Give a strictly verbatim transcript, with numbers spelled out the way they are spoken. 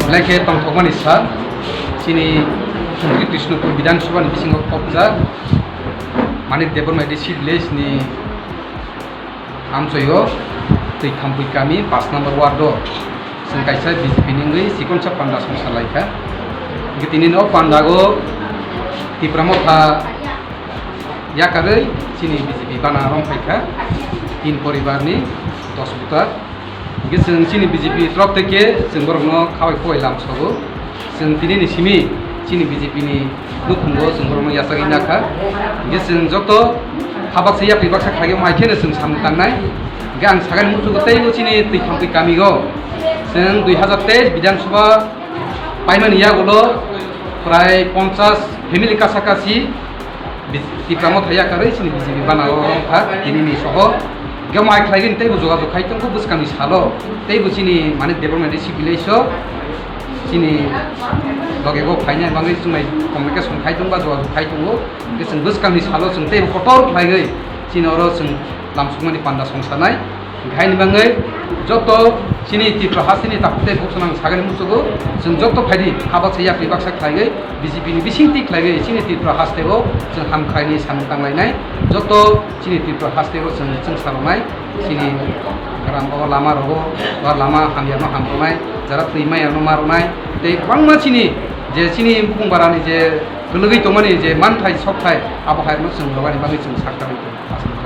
Belai khe tongthokmani sal, chini Krishnapur Bidhan Sabha ni bisingo khopjak Manik Debbarma D C village ni amchoio twi Thampui kami paanch number ward o chwng kaisa B J P ni wngwi chikonsa panda songsa lai kha. Hwnkhe tini no panda o Tipra Motha yakarwi chini B J P bana rong phai kha tin poribar ni dos voter. Hingke chwng chini B J P torof theke chwng borokno khawai khowai lamsogo. Chwng tini ni simi chini B J P ni nukhungo chwng borokno yachagwi nakha. Hingke chwng joto habaksa yapri baksa khlaiwi hai kheno chwng samung tangnai. Hingke ang sakani muchungo teibo chini twi Thampui kamigo chwng dui hazar teis Bidhan Sabha paimani yagulo prai ponchas family kasa kasi Bis-, Tipra Motha yakarwi chini B J P bana o wngkha, tini ni soho. Hingke mai khlaigwi teibo jogajog khai tongo bwskangni salo. Teibo chini Manik Debbarma D C village o chini loge o phainai bagwi chwng bai communication khai tongba jogajog khai tongo. Hingke chwng bwskangni salo chwng teibo kotor khlaigwi chini oro chwng lamsokmani panda songsanai. Haini bagwi joto chini Tripura hasteni takhuk tei bukhuksong ang sagani muchugo, chwng joto phaidi habaksa yapri baksa khlaiwi B J P ni bisingtwi khlaiwi chini Tripura hasteo chwng ham khlaini samung tanglainai. Joto chini Tripura hasteo chwng chwngsa rwnai, chini gram o lama rogo, o lama hamyano ham rwnai, jara twi maya no ma rwnai, tei kwbangma chini je chini bukung barani je kwlwgwi tongmani je manthai sokthai abo haino chwng rwbaini bagwi chwng sak tangwi tongo.